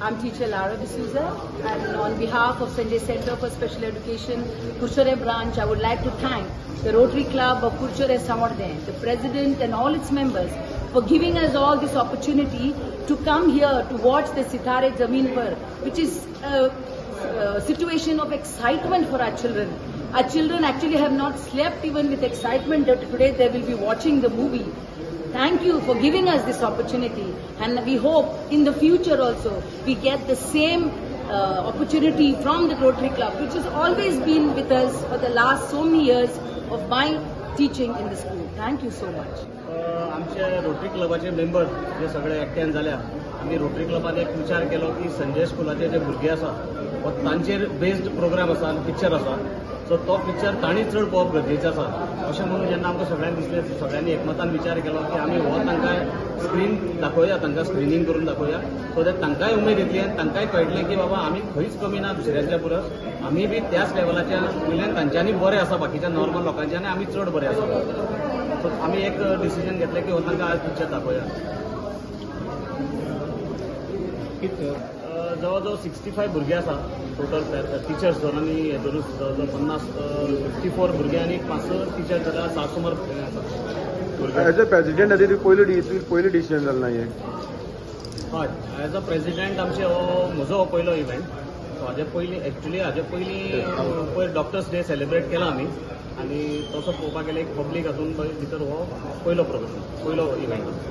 I'm teacher Lara D'Souza, and on behalf of Sanjay Center for Special Education, Curchorem branch, I would like to thank the Rotary Club of Curchorem Sanvordem, the president and all its members for giving us all this opportunity to come here to watch the Sitare Zameen Par, which is a situation of excitement for our children. Our children actually have not slept even with excitement that today they will be watching the movie. Thank you for giving us this opportunity, and we hope in the future also we get the same opportunity from the Rotary Club, which has always been with us for the last so many years of my teaching in the school. Thank you so much. आमचे rotary क्लबाचे member जे सगळे एकट्यान जाल्या, आमी rotary क्लबान एक विचार केलो की संजय स्कुलाचे जे भुरगे आसा हो तांचेर बेस्ड प्रोग्राम आसा आनी पिक्चर आसा, सो तो पिक्चर तांणी चड पळोवप गरजेचें आसा अशें म्हणून जेन्ना आमकां सगळ्यांक दिसलें, सगळ्यांनी एकमतान विचार केलो की आमी हो तांकां स्क्रीन दाखोवया, तांकां स्क्रिनींग करून दाखोवया, सो that तांकांय उमेद येतली आनी तांकांय कळटलें की बाबा आमी खंयच कमी ना दुसऱ्यांच्या परस, आमी बी त्याच लेवलाच्या वयल्यान तांच्यांनी बरें आसा बाकीच्या नॉर्मल लोकांच्या आनी आमी चड बरें आसा. सो आमी एक डिसिजन घेतलें की हो तांकां आज पिक्चर दाखोवया. जवळ जवळ 65 भुरगे आसा टोटल, टिचर्स धरून आनी हे धरून जवळ जवळ 50 54 भुरगे आनी 5 टिचर्स जाल्यार 7 सुमार भुरगे आसा. एज अ प्रेसिडेंट आदी पयली डिसिजन जालें ना हें? हय, एज अ प्रेसिडेंट आमचे हो म्हजो हो पयलो इव्हेंट. सो हाजे पयलीं एक्चुली हाजे पयलीं पयर डॉक्टर्स डे सेलिब्रेट केला आमी, आनी तसो पळोवपाक गेल्यार एक पब्लीक हातून भितर हो पयलो प्रोग्राम, पयलो इव्हेंट.